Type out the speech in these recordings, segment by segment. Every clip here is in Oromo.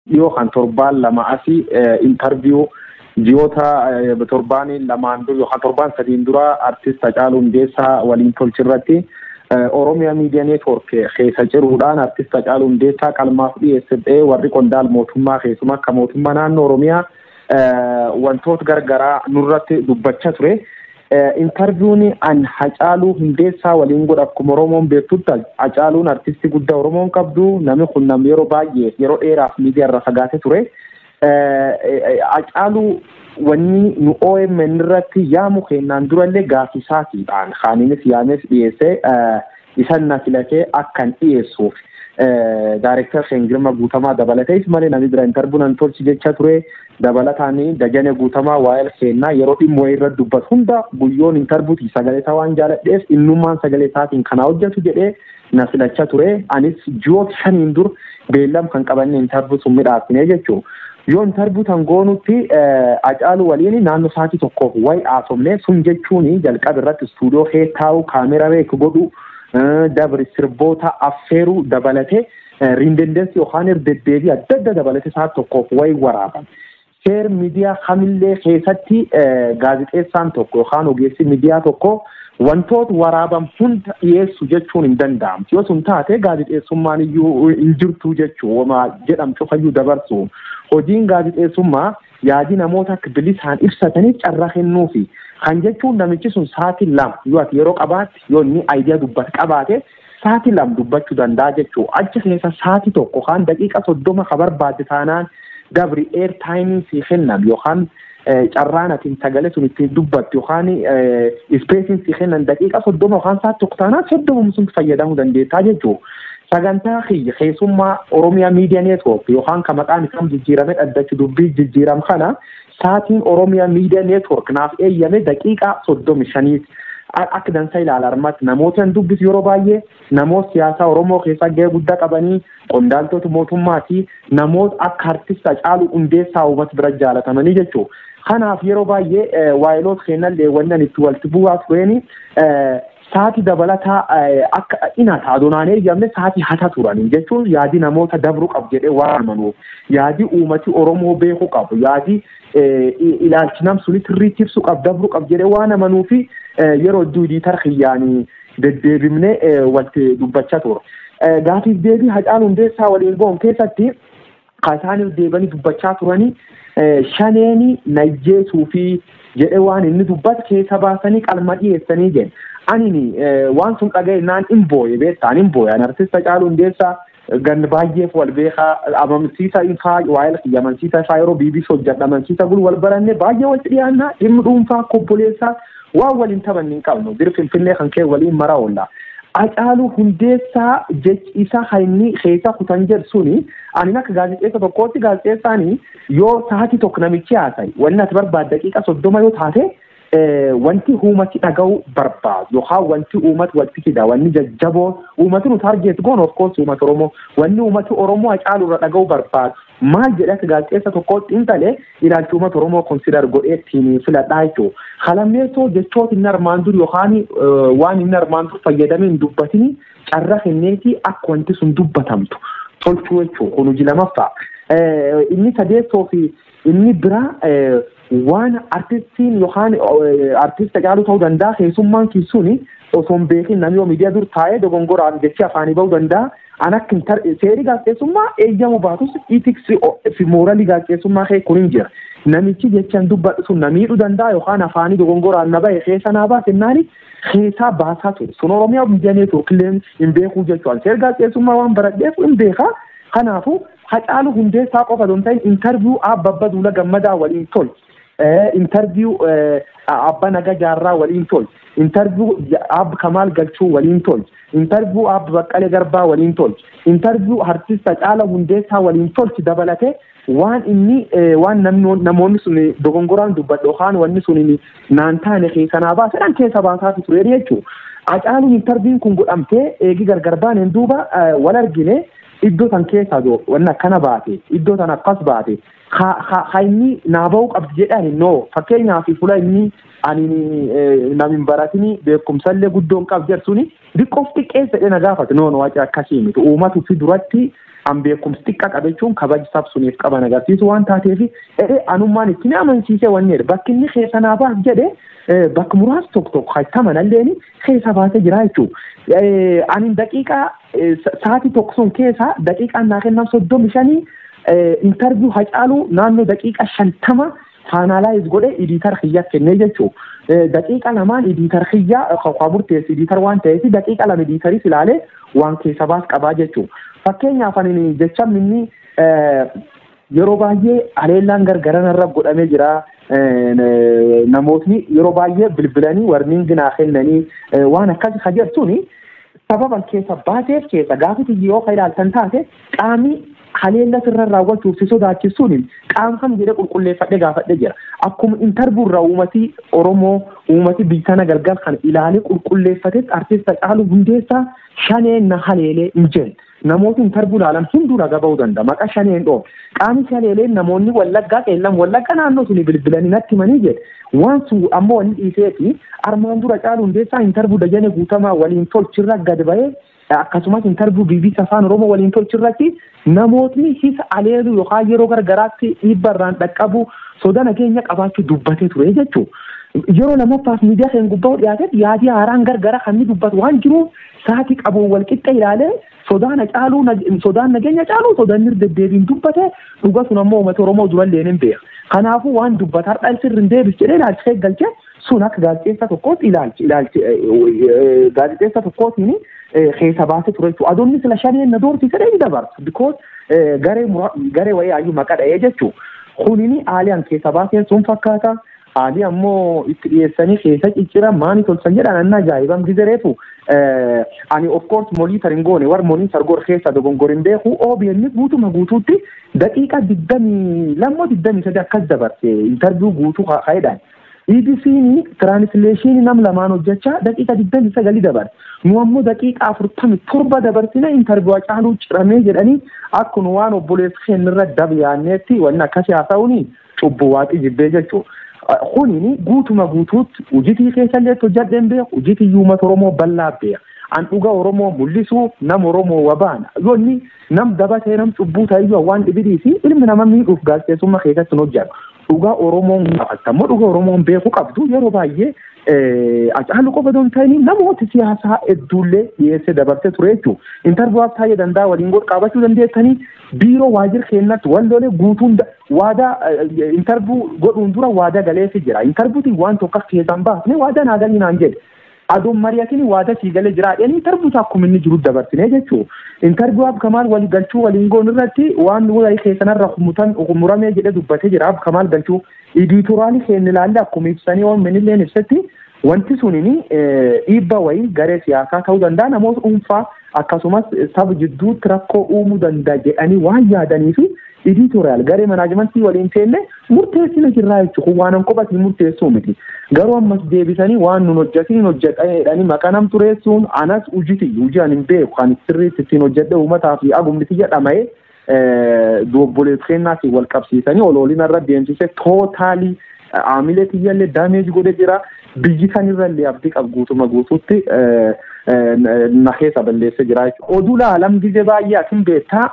Dhiyoo kan torbaan 2 asii interview ji'oota torbaan 2n dura yookaan torbaan 3n dura artist Hacaaluu Hundeessaa waliin tolchirratti Oromiyaa Miidiyaa Neetwoork keessa ciruudhaan artist Hacaaluu Hundeessaa qalmaaf dhiyeesse warri qondaal mootummaa keessumaa akka mootummaa naannoo Oromiyaa wantoota gargaraa nurratti dubbachaa ture. Interview'n an Hacaaluu Hundeessaa waliin godha akkuma Oromoon beektutti Hacaaluun artistii guddaa Oromoon qabdu, namni kun nam yeroo baay'ee yeroo dheeraaf miidiyaa irra fagaatee ture. Hacaaluu wanni nu OMN irratti yaamu kennaan durallee gaafii isaatiidhaan kaaninis yaames dhiyeessee isan na filatee akkan dhiyeessuuf Daareektar Girma Guutamaa dabalatees malee namni bira interview nan tolchi jecha ture. Dabalataan Dajane Guutamaa waa'ee kennaa yeroo dhimma wayii irratti dubbatu hunda guyyoon interviewtii sagalee isaa waan jaaladheef innummaan sagalee isaatiin kana hojjetu jedhee na filachaa ture. Anis ji'oota 5n dur beellam kan qabanne interview sun midhaasine jechuudha. Yoo interview tan goonutti Hacaaluu waliin naannoo sa'aatii tokkoof wayi haasofne. Sun jechuun jalqaba irratti istuudiyoo kee taa'u, kaameraa beeku godhu, dabri sirboota affeeruu dabalatee redundancy yookaan deddeebii adda addaa dabalatee sa'aatii tokkoof wayi waraaban. Seer miidiyaa kamillee keessatti gaazexeessaan tokko yookaan ogeessi miidiyaa tokko wantoota waraaban hunda dhiyeessu jechuun hin danda'amu. Yoo sun taate gaazexeessummaan iyyuu hin jirtu jechuu wama jedhamtu fayyuu dabarsu. Hojiin gaazexeessummaa yaadii namoota akka bilisaan ibsataniif carraa kennuufi. Kan jechuun namichi sun sa'aatii 2 yoo ati yeroo qabaatte, yoo inni idea dubbatu qabaate, sa'aatii 2 dubbachuu danda'a jechuudha. Achi keessa sa'aatii 1 yookaan daqiiqa 30 ka barbaadde taanaan dabri air time sii kennan yookaan carraan ati sagalee sun ittiin dubbattu yookaan spaceiin sii kennan daqiiqa 30 yookaan sa'aatii 1 taanaan 30 sun fayyadamuu dandeettaa jechuudha. Sagantaa kiyya keessummaa Oromiyaa Miidiyaa Neetwoork yookaan kan maqaan isaa jijjiirame dhaddachi dubbii jijjiiram kana sa'aatiin Oromiyaa Miidiyaa Neetwoork naaf eeyyame daqiiqaa 35ti. Akka dansa ilaala armatti namoota hin dubbisu yeroo baay'ee namoota siyaasaa Oromoo keessaa gahee guddaa qabanii, qondaaltota mootummaati, namoota akka artist Hacaaluu Hundeessaa uummata bira jaalatamanii jechuudha. Kanaaf yeroo baay'ee waayiloota kennallee wannan itti walitti bu'aa tureeni sa'aatii dabalataa akka inata adoonaan eeyyamne sa'aatii hata turanii jechuun yaadii namoota dabruu qabu jedhee waan amanuuf, yaadii uummati Oromoo beekuu qabu, yaadii ilaalchi nam suni sirriitti ibsuu qabu dabruu qabu jedhee waan amanuufi yeroo hedduu editor kiyyaanii deddeebifnee walitti dubbachaa ture. Gaafiif deebii Hacaaluu Hundeessaa waliin goon keessatti kan deebanii dubbachaa turanii shaneeni najjeesuu fi jedhee waan inni dubbatu keessa baasanii qalma dhiyeessanii jedhe. Ani waan sun dhaga'e naan hin booye beektaa, hin booye. Ani artist Hacaaluu Hundeessaa gan baay'eef wal beekaa, amansiisa ifaa waa'ee kiyya amansiisa ifaa yeroo BBC hojjedha amansiisa gulu wal baranne baay'ee walitti dhiyaannaa, dhimmi dhuunfaa obboleessaa waan waliin taphanne hin qabnu, bir Finfinnee kan kee waliin mara oolla. Hacaaluu Hundeessaa jechi isaa kan inni keessa kutan jedhu suni ani akka gaazexeessa tokkootti gaazexeessaan yoo sa'aatii 1 namichi haasa'i wanni ati barbaadde daqiiqa 30 yoo taate wanti uummati dhaga'uu barbaadu yookaan wanti uummati walitti fida wanni jajjaboo uummati nu target goon, of course uummata Oromoo, wanni uummati Oromoo Hacaaluu irra dhaga'uu barbaadu maal jedhee akka gaazexeessa tokkootti xiinxalee ilaalchi uummata Oromoo consider godhee ittiin filadhaa jechuudha. Kalammeessoo jechoota inni armaan dur yookaan waan inni armaan dur fayyadamee hin dubbatini carraa kenneeti akka wanti sun dubbatamtu tolchuu jechuudha. Kun hojii lamaffaa. Inni sadeessoo fi inni biraa waan artistiin yookaan artist Hacaaluu ta'uu danda'a keessummaan keessuun osoo hin beekin namni yoo miidiyaa dur taa'ee dogongoraan jechi afaanii bahuu danda'a. An akka seerii gaazexeessummaa eeyyamu baatus ethics fi moralii gaazexeessummaa kee kun hin jira. Namichi jechaan dubbadhu sun na miidhuu danda'a yookaan afaanii dogongoraan na bahe keessa naa baase naani keessaa baasaa ture. Sun Oromiyaa Miidiyaa Neetwoork illee hin beekuu jechuudha. Seera gaazexeessummaa waan baradheef hin beekaa. Kanaafuu Hacaaluu Hundeessaa qofa osoo hin ta'in interview Abba Abba Duula Gammadaa waliin tolche. Interview Abba Naga Jaarraa waliin tolche. Interview Abba Kamaal Galchuu waliin tolche. Interview Abba Baqqalee Garbaa waliin tolche. Interview artist Hacaaluu Hundeessaa waliin tolche dabalatee waan inni waan namoonni sun dogongoraan dubbadhu yookaan wanni sun naan taane keessa naa baasedhaan keessa baasaa ture jechuudha. Hacaaluun interview'n kun godhamtee eegi gargar baaneen duuba wal argine iddoo tan keessa wanni akkana baate, iddoo tan akkas baate, ha inni naa bahuu qabdi jedhaan noo fakkeenyaaf fuula inni ani nam hin baratini beekumsallee guddoo hin qabdu jedhu suni xiqqoof xiqqeessa jedhee na gaafate. No, no, waca akkasii miti, uummatu fi duratti An beekumsi xiqqaa qabachuun kabaja sabsuniif qaban agarsiisu waan taateef anummaan itti amansiisee wanni jedhe bakki inni keessa naa baas jedhe bakka muraasa tokko tokko hattaman alleeni keessa baasee jira jechuudha. Ani daqiiqaa sa'aatii tokko sun keessa daqiiqaan naa kennan 35 interview Hacaaluu naannoo daqiiqa 50 finalize godhe editor kiyyaa kennee jechuudha. Daqiiqa 2 editor kiyyaa kan murteessu editor waan ta'eef daqiiqa 2 editoris ilaalee waan keessa baas qabaa jechuudha. Fakkeenyaaf ani jecha inni yeroo baay'ee haleellaan gargaran irra godhamee jira. Namootni yeroo baay'ee bilbilanii warning naa kennanii waan akkas hajartuuni sababan keessa baateef keessa gaafiti yoo ka ilaaltan taate qaamni haleella sirra raawwachuuf si sodaachisuun qaama kam jedhee qulqulleeffadhee gaafadhee jira. Akkuma interview irraa uummati Oromoo uummati biyya galgal kan ilaalee qulqulleeffatetti artist Hacaaluu Hundeessaa shaneen na haleelee hin jenne. Namooti interview ilaalan hunduu raga ba'uu danda'a. Maqaa shaneen dhoof. Qaamni haleelee namoonni Wallaggaa qeellan Wallaggaa naannoo suni bilbilanii natti himanii jedhe. Waan sun ammoo wanni dhiiseefi armaan dura Hacaaluu Hundeessaa interview Dajane Guutamaa waliin tolchirra gad ba'ee akkasumas interview BBC Afaan Oromoo waliin tolchirratti namootni hisa aleelu yookaan yeroo gargaraatti dhiibba irraan dhaqqabu soda nageenya qabaachuu dubbatee ture jechuudha. Yeroo lamaffaaf miidiyaa keenya gubbaa dhiyaatetti yaadii haaraan gargara kan inni dubbatu waan jiruuf sa'aatii qabuun wal qixxe ilaalee sodaan Hacaaluu sodaan nageenya caaluu sodaan inni deddeebiin dubbate dhuga sun ammoo uummata Oromoo durallee ni beeka. Kanaafuu waan dubbata har'a sirri hin deebis jedhee ilaalchisee galchee sun akka gaazexeessa tokkootti ilaalchi ilaalchi gaazexeessa tokkootiin keessa baasee ture jechuudha. Adoonni sila shaneen na doorsise ni dabarsu. Because garee wayii hayyuu maqaa dha'ee jechuudha. Kunini haaliyaan keessa baaseen sun fakkaata. Haalii ammoo itti dhiyeessanii keessa ciccira maani tolchan jedhan anna ajaa'ibam gizereetu. Ani of course monitor hin goone war monitor goor keessa dogongor hin beeku OBN guutuma guutuutti daqiiqa 22 23 akkas dabarse interview guutuu ka'eedhaan. EBC translation nam lamaan hojjechaa daqiiqa 29 dabarse. Nu ammoo daqiiqa 47 dabarsine interview Hacaaluu ciramee jedhanii akkuma waan obboleessa keenyarra dabyaanneetti wanni akkasii haasa'uuni cubbuu waaqii jibbee jechuudha. Kunini guutuma guutuutti hojiitii keessallee hojjedheen beeku hojiitii uummata Oromoo bal'aa beeka. An dhuga Oromoo mul'isuuf nam Oromoo wabaana. Yoonni nam dabatee nam cubbuu ta'eyyuu waan dhibidii fi ilmi nama miidhuuf gaazexeessummaa keessatti hin hojjetu. Dhuga Oromoon gaafatammoo dhuga Oromoon beekuu qabdu yeroo baay'ee Hacaaluu qofa osoo hin ta'in namoota siyaasaa hedduullee dhiyeessee dabarsee ture jechuudha. Interview taa'ee danda'a waliin godhu qabaachuu dandeessanii biiroo waajjira keenyatti wallolee guutuun waadaa interview godhuun dura waadaa galeefii jira. Interviewtiin waan tokko akka keessaan baafne waadaa naa galii naan jedhe. Adoon mari'atiin waadaa sii galee jira jedhanii interview akkuma inni jiru dabarsine jechuudha. Interview Abkamaal walii galchuu waliin goon irratti waan wayii keessanarra muramee jedhee dubbatee jira Abkamaal galchuu. Editoraalii keenya ilaalle akkuma ibsanii waan minilleen ibsetti wanti sunini dhiibba wayii garee siyaasaa ta'uu danda'a namoota dhuunfaa akkasumas saba jidduutti rakkoo uumuu danda'a jedhanii waan yaadanii fi editorial garee manaajimentii waliin seenne murteessina jirraa jechuudha. Waan an qophatti murteessuu miti. Garuu ammas deebisanii waan nun hojjetin hojjedha jedhanii maqaa nam tureessuun anas hojii hojii ani hin beeku kan sirriitti ittiin hojjedhe uummataa fi agumni jedhamee obboleessa keenyaatiin wal qabsiisanii oloolina irra deemsise tootaalii aamilee kiyyallee daameeji godhe jira. Biyyi kanirrallee abdii qabu guutuma guutuutti na keessa balleessee jira jechuudha. Oduu laalam gizee baay'ee atin beektaa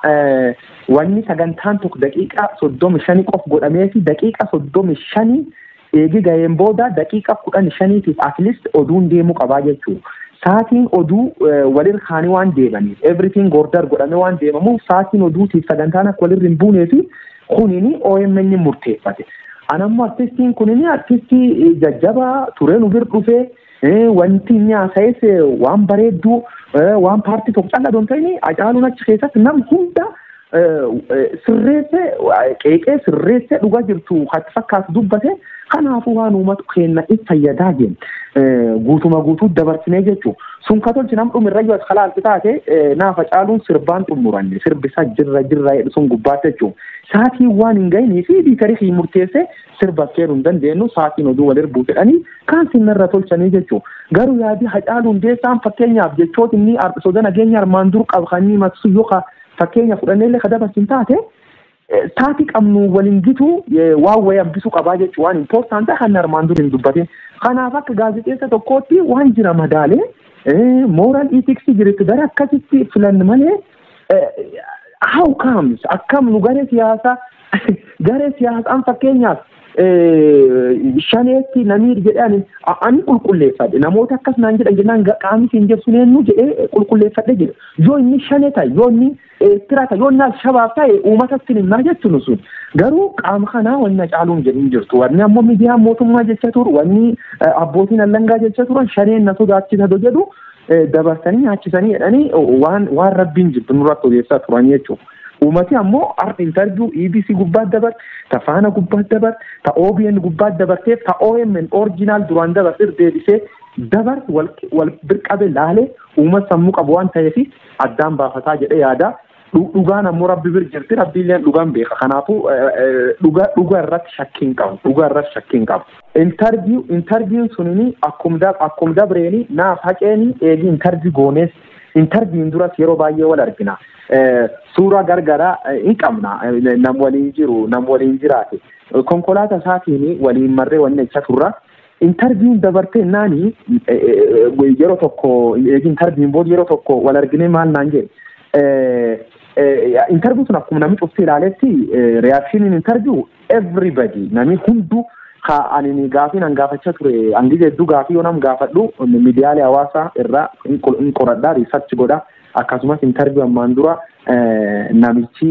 wanni sagantaan tokko daqiiqa 35 qof godhamee fi daqiiqa 35 eegi ga'een booda daqiiqa 15tiif at least oduun deemuu qabaa jechuudha. Sa'aatiin oduu walirra kaanii waan deemaniif everything order godhamee waan deemamuuf sa'aatiin oduutiif sagantaan akka walirra hin buunee fi kunini OMN murteeffate. Anammoo artistiin kunini artistii jajjabaa turee nu bira dhufee wanti inni haasa'es waan bareedduu waan paartii tokko callaa doon ta'ini Hacaaluun achi keessatti nam hunda sirreessee qeeqee sirreessee dhugaa jirtu hatti fakkaatu dubbate kanaafuu waan uummatu keenya itti fayyadaa jenna. Guutuma guutuu dabarsinee jechuudha. Sun ka tolchi nam dhumirra yoo as kalaalti taate naaf Hacaaluun sirbaan xumuranne sirbisaa jirra jirra jedhu sun gubbaatti jechuudha. Sa'aatiin waan hin gahinii fi editorii murteessee sirba kennuu hin dandeenyu sa'aatiin oduu walir buusedhanii kaan sinarra tolchanii jechuudha. Garuu yaadii Hacaaluu Hundeessaan fakkeenyaaf jechoota inni soda nageenya armaan dur qabu kan inni maqsu yookaan fakkeenya fudhannee illee ka dabarsin taate sa'aatii qabnu waliin gitu waan wayii hambisuu qabaa jechuudha. Waan important kan armaan dur hin dubbatin. Kanaaf akka gaazexeessa tokkootti waan jira madaalee moral ethics jiretti gara akkasitti filanne malee How comes akkam nu garee siyaasaa, garee siyaasaan fakkeenyaaf shaneetti namni jedhani ani qulqulleeffadhe, namoota akkas naan jedhan jennaan, qaamni siin jedhu eenyu jedhee qulqulleeffadhe jedhe. Yoo inni shanee ta'e, yoo inni Eertiraa ta'e, yoo inni Alshabaab ta'e, uummatatti himnaa jechuun sun. Garuu qaama kanaa wanni caaluun jedhin jirtu. Wanni ammoo miidiyaan mootummaa jecha turu, wanni abbootiin allangaa jecha turan, shaneen na sodaachisa jedhu dabarsanii nyaachisanii jedhanii waan rabbiin jirtu nurratti odeessaa turan jechuudha. Uummati ammoo har'a interview EBC gubbaatti dabarte, ta Faana gubbaatti dabarte, ta OBN gubbaatti dabarteef, ta OMN original duraan dabarte deebisee dabarte wal birqabe laalee, uummata sammuu qabu waan ta'eef addaan baafataa jedhee yaada. Dhugaan ammoo rabbi bir jirti, rabbiillee dhugaan beeka. Kanaafuu dhugaa irratti shakkii hin qabu. Dhugaa irratti shakkii hin qabu. Interviewn sunini akkum dabreeni naaf haqeeni eegi interview goonees, interviewn duras yeroo baay'ee wal argina. Suuraa gargaraa hin qabna, nam waliin jiru, nam waliin jiraate. Konkolaataa isaatiin waliin marree wanni jecha turra. Interviewn dabartee naani yeroo tokko, eegi interviewn booda yeroo tokko wal argine, maal naan jedhe. Interview sun akkuma namni cufti ilaaletti, reactioniin interview everybody, namni hunduu ka ani gaafii nan gaafachaa ture. Hangi hedduu gaafii yoo nam gaafadhu miidiyaalee hawaasaa irraa hin qoradhaa, research godha. Akkasumas interview ammaan dura namichi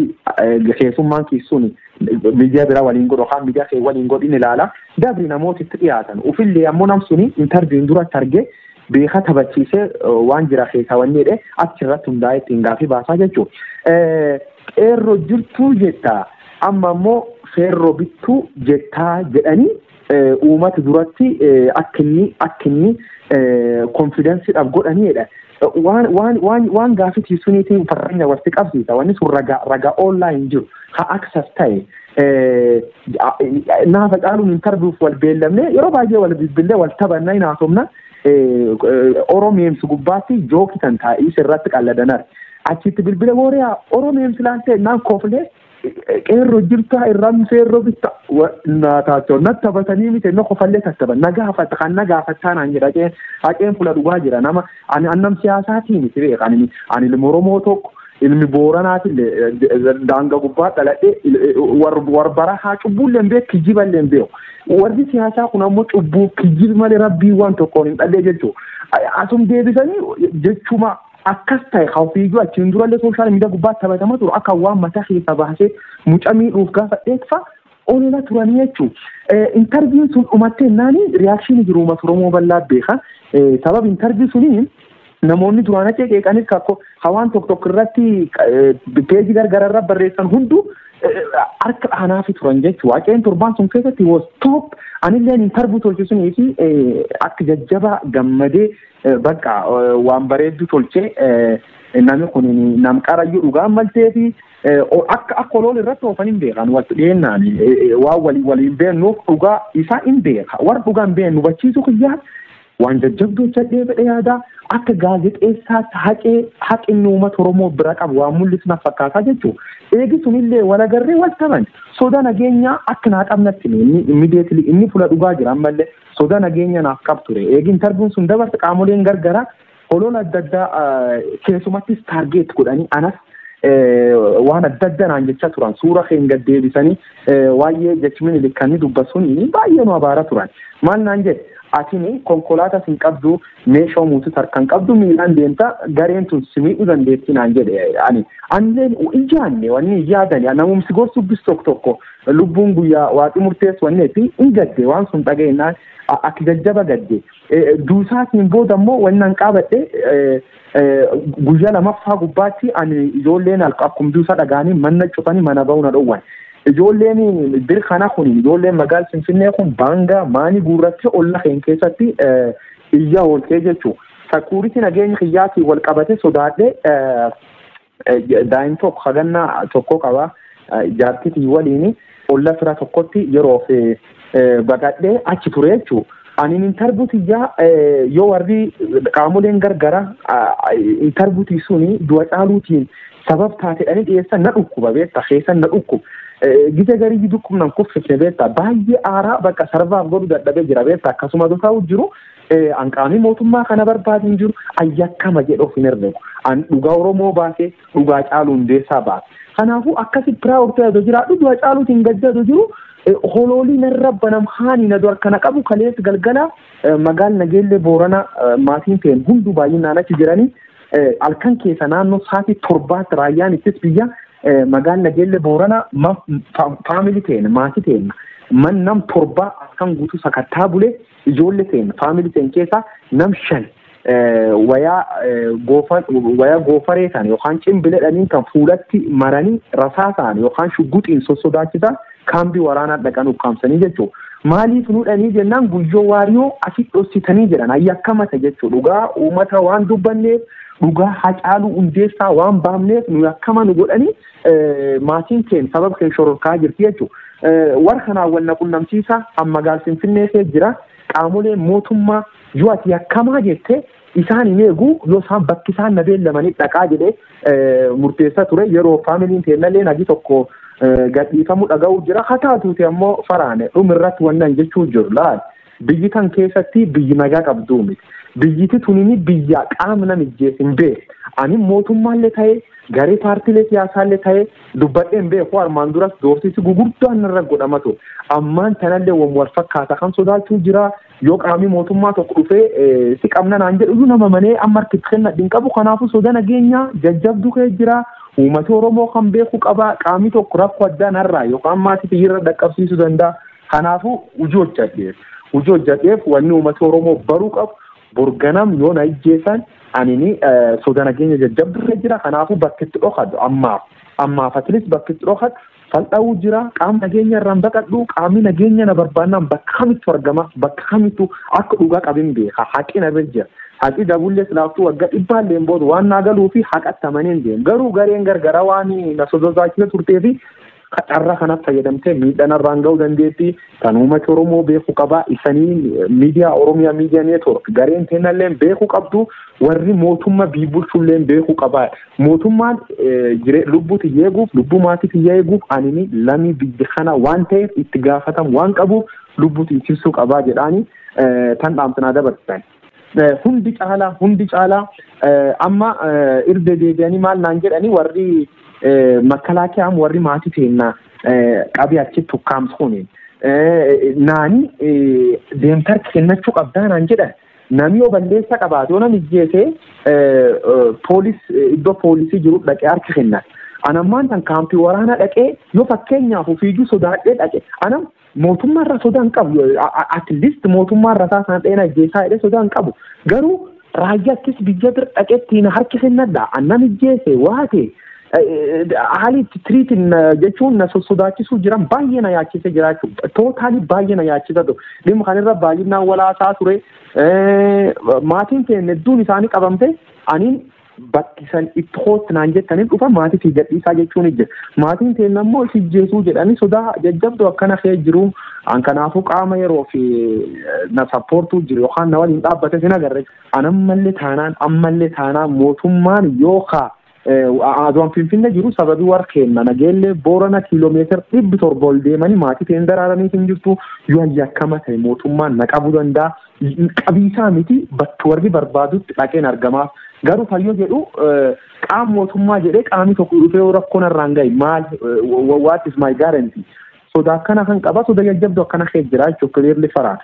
keessummaan keessuun miidiyaa biraa waliin godhu yookaan miidiyaa kee waliin godhin ilaala. Dabri namoota itti dhiyaatan ufillee ammoo nam suni interviewn duratti argee beeka taphachiisee waan jira keessaa wanni jedhe achirratti hundaa'ee ittiin gaafii baasaa jechuudha. Qeerroo jirtuu jetta, amma ammoo feerroo bittuu jettaa jedhanii uummata duratti akka inni confidenceiidhaaf godhaniidha. Waan gaafii suniitiin fakkeenya walitti qabsiisa. Wanni sun ragaa online jiru haa access ta'e. Naafa caaluun interviewf wal beellamne, yeroo baay'ee wal bilbillee wal taphannaa hin haasofna. Oromeemsi gubbaatti joke tan taa'ii irratti qalladanar. Achitti bilbila booriyaa Oromeemsi laaltee naan koflee, qeerroo jirtaa irraan feerroo bitta naataachoo na taphatanii miti, na kofallee tattaban na gaafata kan na gaafataa naan jedha. Haqeen haqeen fuula dhugaa jira. Nama ani annam siyaasaatii miti beeka. Ani ilma Oromoo tokko, ilmi Booranaatillee daanga gubbaa dhaladhee, warra barahaa cubbuullee hin beeku, kijiballee hin beeku. Warri siyaasaa kun ammoo cubbuu kijibi malee rabbii waan tokkoon hin dhallee jechuudha. Asum deebisanii jechuma akkas ta'e ofiiyyuu achiin durallee social media gubbaatti taphatama turu, akka waan mataa keessa baasee mucaa miidhuuf gaafa dheekfa olola turanii jechuudha. Interviewn sun dhumattee naani reaction jiru uummata Oromoo bal'aa beeka. Sababa interview sunii namoonni duraan achi qeeqanis kakko hawaan tokko tokko irratti peejii gargaraa irra barreessan hunduu harka dhaanaafi turan jechuudha. Waaqeen torbaan sun keessatti was top. Anilleen interview tolchisunii fi akka jajjabaa gammadee, bakka waan bareeddu tolchee, namni kun nam qarayyuu dhugaan maltee fi akka olool irratti oofan hin beekan, walitti dhiyeennaan waan walii waliin beeknuuf dhugaa isaa hin beeka. Warra dhugaa hin beeknu hubachiisuu kiyyaa waan jajjabduu hojjedhee fedhe yaada. Akka gaazexeessaatti haqee haqinni uummata Oromoo bira qabu waan mul'isu na fakkaataa jechuudha. Eegi sunillee wal agarree wal taban soda nageenyaa akka naa qabnatti inni immediately inni fuula dhugaa jira, ammallee soda nageenya naaf qab ture. Eegi interviewn sun dabarte qaamoleen gargaraa holola adda addaa keessumattis target godhanii anas waan adda adda naan jechaa turan, suura keenya gad deebisanii waa'ee jechi likkanii dubbasuun baay'ee nu abaara turan. Maal naan jedhe? Atini konkolaataa sin qabdu, meeshaa muutu harkaan qabdu, miilaan deemta, gareen tun si miidhuu dandeessi naan jedhe. Ani anilleen ijaanne wanni yaadani namumsi gorsuu bis tokko tokko lubbuun guyyaa waaqi murteessu wanni fi hin gadde. Waan sun dhageenyaan akka jajjaba gadde. Duusaatiin booda immoo wanni an qabadhe, guyyaa lamaffaa gubbaatti ani ijoolleen akkuma duusaa dhagaanii mana cufanii mana ba'uu na dhowwan. Ijoolleen bir kana kun, ijoolleen magaala Finfinnee kun baangaa maanii guurrattee olla keenya keessatti iyya ooltee jechuudha. Security nageenya kiyyaatiin wal qabate sodaadhee, daa'im tokko hagannaa tokko qaba, jaartitii waliin olla fira tokkotti yeroof baqadhee achi ture jechuudha. Ani interview tiyyaa yoo warri qaamoleen gargara interviewtii suni du'a caaluutiin sabab taateedhanii dhiyeessan na dhukkuba beekta, keessan na dhukkuba. Gisa garii dukkubnaan kuffisne beektaa baay'ee aaraa bakka sarbaaf godhu dadhabee jira beektaa akkasuma ta'u jiru. An qaamii mootummaa kana barbaadu hin jiru ayyakkama jedhu of hin herregu. An dhugaa Oromoo baasee dhugaa Caaluu Hundeessaa baase. Kanaafuu akkasi piraawurtii adoo jiraadhu du'a Caaluutiin gadda adoo jiru holoolii narra banam haani na dura kana qabu kalees galgala magaal Nageellee Booranaa maatiin ta'een hunduu baay'inaan achi jiranii halkan keessa naannoo sa'aatii 7 raayyaan ittis biyya magaal Nageellee Booranaa faamilii ta'een maatii ta'een man nam 7 halkan guutuu sakattaa bulee ijoollee ta'een faamilii ta'een keessaa nam 5 wayaa goofaree ta'an yookaan cimbileedhaniin kan fuulatti maranii rasaasaan yookaan shugguxiin sossodaachisaa kaambii waraanaa dhaqan ukkaamsanii jechuudha. Maaliif nuudhanii jennaan Guyyoo Waariyoo asii dhoksitanii jedhan ayyaakkamata jechuudha. Dhugaa uummata waan dubbanneef dhugaa Hacaaluu Hundeessaa waan baafneef nu akkama nu godhanii maatiin keenya sababa keenya shororkaa jirti jechuudha. Warra kanaan wal qunnamsiisaa amma magaal Finfinnee kee jira qaamolee mootummaa yoo ati yakkamaa jettee isaan hin eegu yoo isaan bakki isaan na beellamanii dhaqaa jedhee murteessaa ture yeroo faamiliin teennallee nagi tokko gadhiifamuu dhaga'uu jira. Haa taatuuti ammoo faraane dhumirratti wannan jechuu jiru laal biyyi tan keessatti biyyi nagaa qabduu miti. Biyyiti tunini biyya qaama namijjees hin beeku. Ani mootummaallee ta'ee garee paartiilee siyaasaallee ta'ee dubbadhee hin beeku armaan duras doorsisi gurguddaan irra godhama ture. Ammaan tanallee wal fakkaata kan sodaachuu jira. Yoo qaamni mootummaa tokko dhufee si qabna naan jedhu nama manee amma harkitti kennadhu hin qabu. Kanaafuu soda nageenyaa jajjabduu kee jira. Uummati Oromoo kan beeku qaba. Qaamni tokko rakkoo addaa narraa yookaan maatii irra dhaqqabsiisuu danda'a. Kanaafuu hojii hojjedheef. Hojii hojjedheef wanni uummati Oromoo baruu qabu. Borganam yoo na ijjeessan ani soda nageenya jajjabduu jira. Kanaafuu bakki itti dhokadhu ammaaf. Ammaaf atilis bakki itti dhokadhu fal'aa'uu jira. Qaamni nageenya irraan baqadhu. Qaamni nageenya na barbaannaan bakka kamittu argama. Bakka kamittu akka dhugaa qabin beeka. Haqi na bira jira. Haqi dabullee silaaftuu waggaa dhibbaallee booda waan naa galuu fi haqatti amanee hin deemu. Garuu gareen gargara waan na sosodaachisa turtee fi carraa kanaaf fayyadamtee miidhaan irraan ga'uu dandeetti. Kan uummati Oromoo beekuu qaba. Isanii miidiyaa Oromiyaa miidiyaa neetwoork gareen teennallee beekuu qabdu. Warri mootummaa biibulchullee beekuu qaba. Mootummaan lubbuu tiyya eeguuf lubbuu maatii tiyya eeguuf ani lamii biyya kana waan ta'eef itti gaafatamu waan qabuuf lubbuu tiksisuu qabaa jedhaanii tan dhaamsanaa dabarsan. Hundi caalaa amma irra deebi'anii maal naan jedhanii warri makkalaakiyaan warri maatii teennaa qabee achitti ukkaamsuun naani deemtar kennachuu qabdaa naan jedhan. Namni yoo balleessa qabaate yoo namni ijjeese poolis iddoo poolisii jiru dhaqee harka kennan. Anammaan tan kaampii waraanaa dhaqee yoo fakkeenyaaf ofiiyyuu sodaadhee dhaqe anam mootummaarra sodaa hin qabu. At least mootummaarra isaa sana dheena ijjeesaa jedhee sodaa hin qabu. Garuu raayyaattis biyya bira dhaqeettiin harki kennadha. Annan ijjeese waate haalli itti tiriitiin jechuun na sodaachisuu jiran baay'ee na yaachise jiraachuu tootaalii baay'ee na yaachisa ture. Dhimma kanarra baay'inaan walaasaa ture. Maatiin keenya hedduun isaanii qabamte aniin bakki san itti hootti naan jettaniin dhufa maatii fi gadhiisaa jechuun jira. Maatiin keenya immoo si ijjeesuu jedhanii sodaa jajjabduu akkana kee jiru. An kanaafuu qaama yeroo fi na sappoortuu jiru yookaan na waliin dhaabbate sin agarre. An ammallee taanaan mootummaan yookaan aduun Finfinnee jiru sababii warra kenna Nageellee Boorana kiiloomeetira 700 ol deemanii maatii ta'een daraaranii hin jirtu yoo yakkama ta'e mootummaan na qabuu danda'a. Qabiisaa miti bakki warri barbaadutti dhaqeen argamaaf. Garuu fayyoo jedhu qaama mootummaa jedhee qaamni tokko dhufee rakkoon irraan gahe maal what is my guarantee? Sodaa akkana kan qaba soda jajjabduu akkana kee jira jechuudha clearly faraadha.